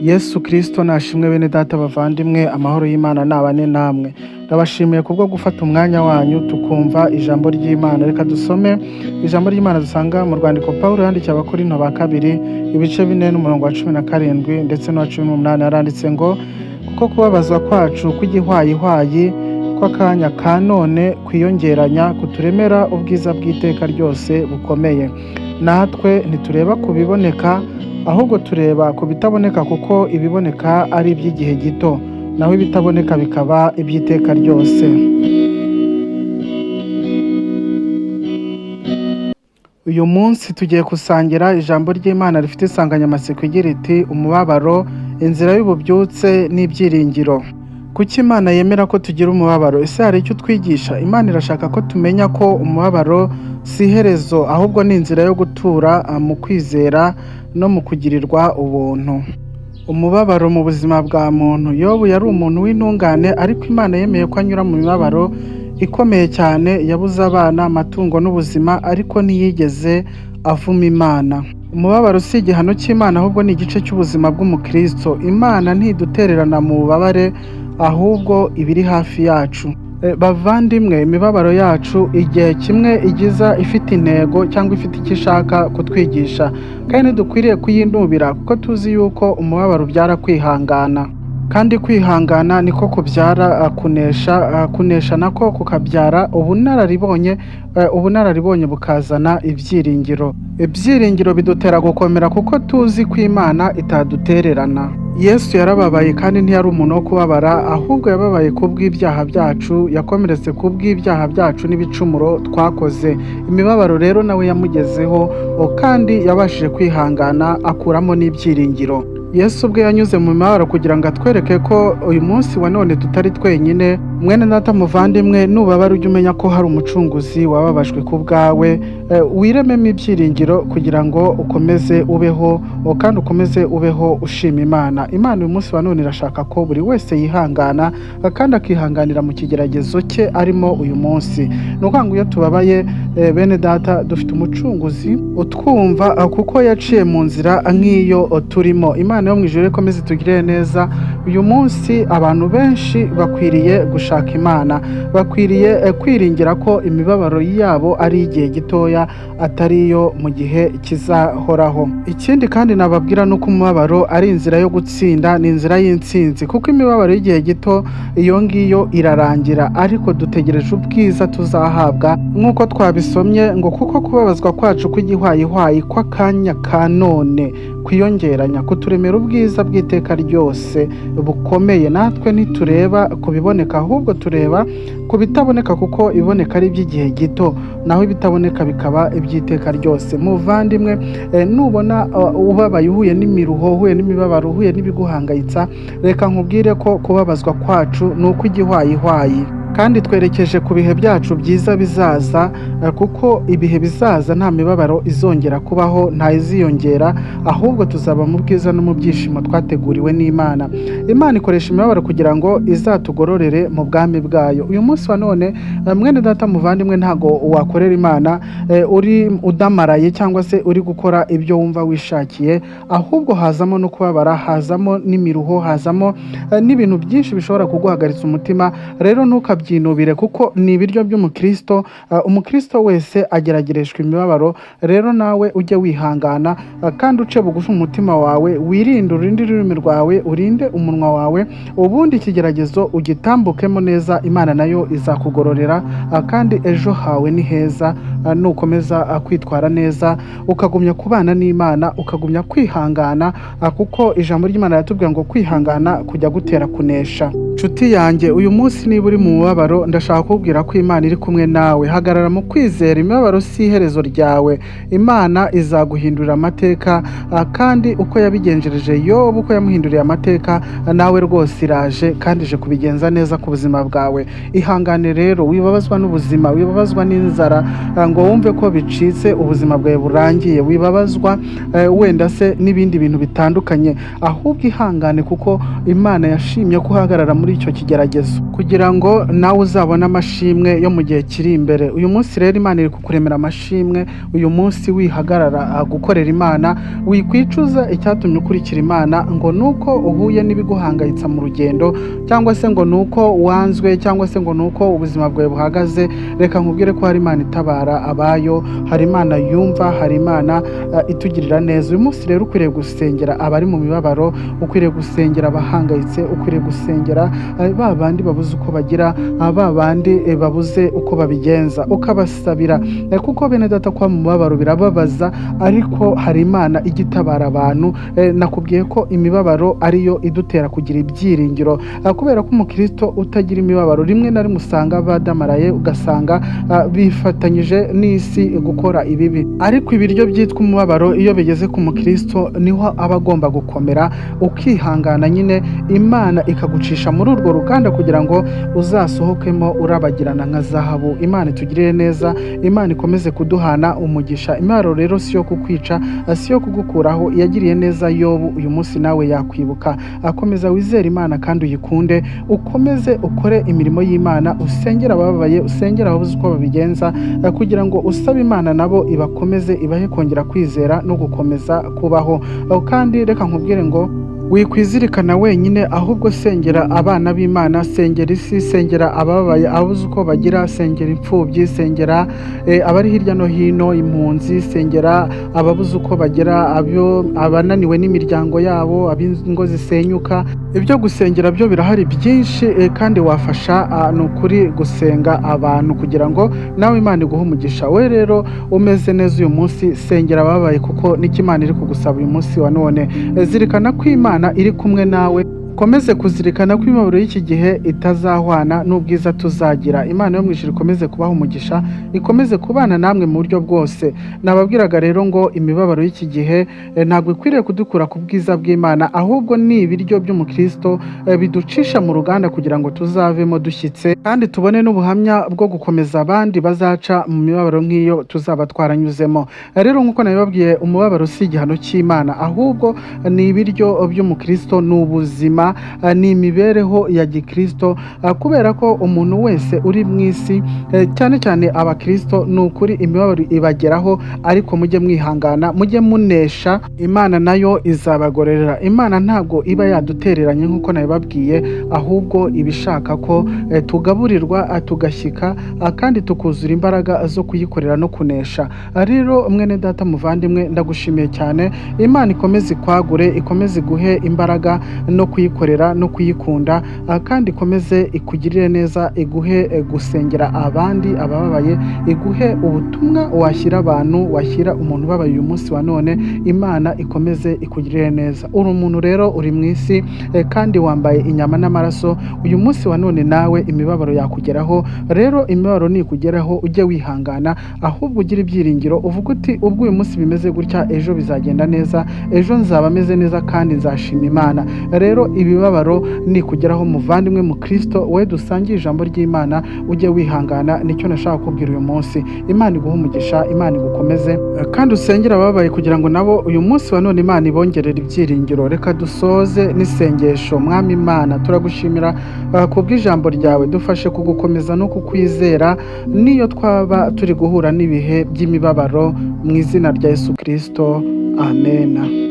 Yesu Kristo nashimwe. Bene data bavandimwe, amahoro y'Imana nabane namwe. Ndabashimiye kubwo gufata umwanya wanyu tukumva ijambo ry'Imana. Reka dusome ijambo ry'Imana dusanga mu rwandiko Pawulo yandikiye Abakorinto ba kabiri, ibice 4 n'umurongo wa 17 ndetse n'uwa 18. Yaranditse ngo: "Kuko kubabazwa kwacu kw'igihwayihwayi kw'akanya ka none kwiyongeranya kuturemera ubwiza bw'iteka ryose bukomeye. Natwe ntitureba ku biboneka, ahubwo tureba ku bitaboneka, kuko ibiboneka ari iby'igihe gito, naho ibitaboneka bikaba iby'iteka ryose." Uyu munsi tugiye gusangira ijambo ry'Imana rifite insanganyamatsiko igira iti: "Umubabaro, inzira y'ububyutse n'ibyiringiro." Kuki Imana yemera ko tugira umubabaro? Ese hari icyo utwigisha? Imana irashaka ko tumenya ko umubabaro si iherezo, ahubwo ni inzira yo gutura mu kwizera no mu kugirirwa ubuntu. Umubabaro mu buzima bwa muntu. Yobu yari umuntu w'intungane, ariko Imana yemeye ko anyura mu mibabaro ikomeye cyane. Yabuze abana, amatungo n'ubuzima, ariko ntiyigeze avuma Imana. Umubabaro si igihano cy'Imana, ahubwo ni igice cy'ubuzima bw'umukristo. Imana ntidutererana mu bubabare, ahubwo iba iri hafi yacu. Bavandimwe, imibabaro yacu igihe kimwe igiza ifite intego cyangwa ifite icyo ishaka kutwigisha, kandi ntidukwiriye kuyinubira, kuko tuzi yuko umubabaro ubyara kwihangana, kandi kwihangana niko kubyara kunesha, kunesha nako kukabyara ubunararibonye, ubunararibonye bukazana ibyiringiro, ibyiringiro bidutera gukomera, kuko tuzi ko Imana itadutererana. Yesu yarababaye, kandi ntiyari umuntu wo kubabara, ahubwo yababaye kubw'ibyaha byacu, yakomeretse kubw'ibyaha byacu n'ibicumuro twakoze. Imibabaro rero nawe yamugezeho, kandi yabashije kwihangana akuramo n'ibyiringiro. Yesu ubwe yanyuze mu mibabaro kugira ngo atwereke ko uyu munsi wa none tutari twenyine. Mwene data muvandimwe, nubabara ujye umenya ko hari umucunguzi wababajwe ku bwawe, wirememo ibyiringiro kugira ngo ukomeze ubeho, kandi ukomeze ubeho ushima Imana. Imana uyu munsi wa none irashaka ko buri wese yihangana, kandi akihanganira mu kigeragezo cye arimo uyu munsi. Ni ukuvuga ngo iyo tubabaye, bene data, dufite umucunguzi utwumva, kuko yaciye mu nzira nk'iyo turimo. Imana yo mu ijuru ikomeze itugirire neza. Uyu munsi abantu benshi bakwiriye gushaka Imana, bakwiriye kwiringira ko imibabaro yabo ari igihe gitoya, atari iyo mu gihe kizahoraho. Ikindi kandi nababwira ni uko umubabaro ari inzira yo gutsinda, ni inzira y'intsinzi, kuko imibabaro y'igihe gito iyo ngiyo irarangira, ariko dutegereje ubwiza tuzahabwa, nk'uko twabisomye ngo: "Kuko kubabazwa kwacu kw'igihwayihwayi kw'akanya ka none kwiyongeranya kuturemera ubwiza bw'iteka ryose bukomeye. Natwe ntitureba ku biboneka, ahubwo tureba ku bitaboneka, kuko ibiboneka ari iby'igihe gito, naho ibitaboneka bikaba iby'iteka ryose." Muvandimwe, nubona ubabaye, uhuye n'imiruho, uhuye n'imibabaro, uhuye n'ibiguhangayitsa, reka nkubwire ko kubabazwa kwacu ni ukw'igihwayihwayi, kandi twerekeje ku bihe byacu byiza bizaza, kuko ibihe bizaza nta mibabaro izongera kubaho, nta iziyongera, ahubwo tuzaba mu bwiza no mu byishimo twateguriwe n'Imana. Imana ikoresha imibabaro kugira ngo izatugororere mu bwami bwayo. Uyu munsi wa none, mwene data muvandimwe, ntago wakorera Imana uri udamaraye cyangwa se uri gukora ibyo wumva wishakiye, ahubwo hazamo no kubabara, hazamo n'imiruho, hazamo n'ibintu byinshi bishobora kuguhagaritsa umutima. Rero ntukabyinubire, kuko ni ibiryo by'umukristo. Umukristo wese ageragereshwa imibabaro. Rero nawe ujye wihangana, kandi uce bugufi umutima wawe, wirinde, urinde ururimi rwawe, urinde umunwa wawe, ubundi ikigeragezo ugitambukemo neza. Imana nayo izakugororera, kandi ejo hawe ni heza, nukomeza kwitwara neza, ukagumya kubana n'Imana, ukagumya kwihangana, kuko ijambo ry'Imana riratubwira ngo kwihangana kujya gutera kunesha. Nshuti yanjye, uyu munsi niba uri mu mubabaro, ndashaka kukubwira ko Imana iri kumwe nawe. Hagarara mu kwizera, imibabaro si iherezo ryawe. Imana izaguhindurira amateka, kandi uko yabigenjereje Yobu, uko yamuhinduriye amateka, nawe rwose iraje kandi ije kubigenza neza ku buzima bwawe. Ihangane rero, wibabazwa n'ubuzima, wibabazwa n'inzara, ngo ngo wumve ko bicitse, ubuzima bwawe burangiye. Wibabazwa wenda se n'ibindi bintu bitandukanye, ahubwo ihangane, kuko Imana yashimye ko uhagarara muri icyo kigeragezo kugira ngo nawe uzabone amashimwe yo mu gihe kiri imbere. Uyu munsi rero Imana iri kukuremera amashimwe. Uyu munsi wihagarara gukorera Imana, wikwicuza icyatumye ukurikira Imana ngo nuko uhuye n'ibiguhangayitsa mu rugendo, cyangwa se ngo nuko wanzwe, cyangwa se ngo nuko ubuzima bwawe buhagaze. Reka nkubwire ko hari Imana itabara abayo, hari Imana yumva, hari Imana itugirira neza. Uyu munsi rero ukwiriye gusengera abari mu mibabaro, ukwiriye gusengera abahangayitse, ukwiriye gusengera ba bandi babuze uko bagira, ba bandi babuze uko babigenza, ukabasabira. Kuko bene data, kuba mu mubabaro birababaza, ariko hari Imana ijya itabara abantu. Nakubwiye ko imibabaro ariyo idutera kugira ibyiringiro, kubera ko umukristo utagira imibabaro rimwe na rimwe usanga badamaraye, ugasanga bifatanyije n'isi gukora ibibi. Ariko ibiryo byitwa umubabaro iyo bigeze ku mukristo, niho aba agomba gukomera, ukihangana nyine, Imana ikagucisha muri urwo ruganda kugira ngo uzasohokemo urabagirana nka zahabu. Imana itugirire neza, Imana ikomeze kuduhana umugisha. Imibabaro rero si yo kukwica, si yo kugukuraho. Yagiriye neza Yobu, uyu munsi nawe yakwibuka. Akomeza wizere Imana kandi uyikunde, ukomeze ukore imirimo y'Imana, usengere abababaye, usengere ababuze uko babigenza, kugira ngo usabe Imana nabo ibakomeze, ibahe kongera kwizera no gukomeza kubaho. Kandi reka nkubwire ngo wikwizirikana wenyine, ahubwo sengera abana b'Imana, sengera isi, sengera abababaye, ababuze uko bagira, sengera imfubyi, sengera abari hirya no hino, impunzi, sengera ababuze uko bagira, abananiwe n'imiryango yabo, ab'ingo zisenyuka. Ibyo gusengera byo birahari byinshi, kandi wafasha, ni ukuri gusenga abantu kugira ngo nawe Imana iguhe umugisha. We rero umeze neza uyu munsi, sengera ababaye, kuko nicyo Imana iri kugusaba uyu munsi wa none. Zirikana ko Imana iri kumwe nawe, ukomeze kuzirikana ko imibabaro y'iki gihe itazahwana n'ubwiza tuzagira. Imana yo mu ijuru ikomeze kubaha umugisha, ikomeze kubana namwe mu buryo bwose. Nababwiraga rero ngo imibabaro y'iki gihe ntabwo ikwiriye kudukura ku bwiza bw'Imana, ahubwo ni ibiryo by'umukristo biducisha mu ruganda kugira ngo tuzavemo dushyitse, kandi tubone n'ubuhamya bwo gukomeza abandi bazaca mu mibabaro nk'iyo tuzaba twaranyuzemo. Rero nk'uko nabibabwiye, umubabaro si igihano cy'Imana, ahubwo ni ibiryo by'umukristo, ni ubuzima, ni imibereho ya gikristo, kubera ko umuntu wese uri mu isi, cyane cyane abakristo, ni ukuri imibabaro ibageraho, ariko mujye mwihangana, mujye munesha, Imana nayo izabagororera. Imana ntabwo iba yadutereranye nk'uko nabibabwiye, ahubwo iba ishaka ko tugaburirwa, tugashyika, kandi tukuzura imbaraga zo kuyikorera no kunesha. Rero mwene data muvandimwe, ndagushimiye cyane. Imana ikomeze ikwagure, ikomeze iguhe imbaraga no kuyikorera no kuyikunda, kandi ikomeze ikugirire neza, iguhe gusengera abandi abababaye, iguhe ubutumwa washyira abantu, washyira umuntu ubabaye uyu munsi wa none. Imana ikomeze ikugirire neza. Uri umuntu rero uri mu isi, kandi wambaye inyama n'amaraso. Uyu munsi wa none nawe imibabaro yakugeraho. Rero imibabaro nikugeraho ujye wihangana, ahubwo ugire ibyiringiro, uvuge uti ubwo uyu munsi bimeze gutya, ejo bizagenda neza, ejo nzaba meze neza kandi nzashima Imana. Rero ibibabaro nikugeraho, muvandimwe mu Kristo we dusangiye ijambo ry'Imana, ujye wihangana. Nicyo nashaka kukubwira uyu munsi. Imana iguhe umugisha, Imana igukomeze, kandi usengere ababaye kugira ngo nabo uyu munsi wa none Imana ibongerere ibyiringiro. Reka dusoze n'isengesho. Mwami Imana, turagushimira kubw'ijambo ryawe. Dufashe kugukomeza no kukwizera n'iyo twaba turi guhura n'ibihe by'imibabaro, mu izina rya Yesu Kristo, amena.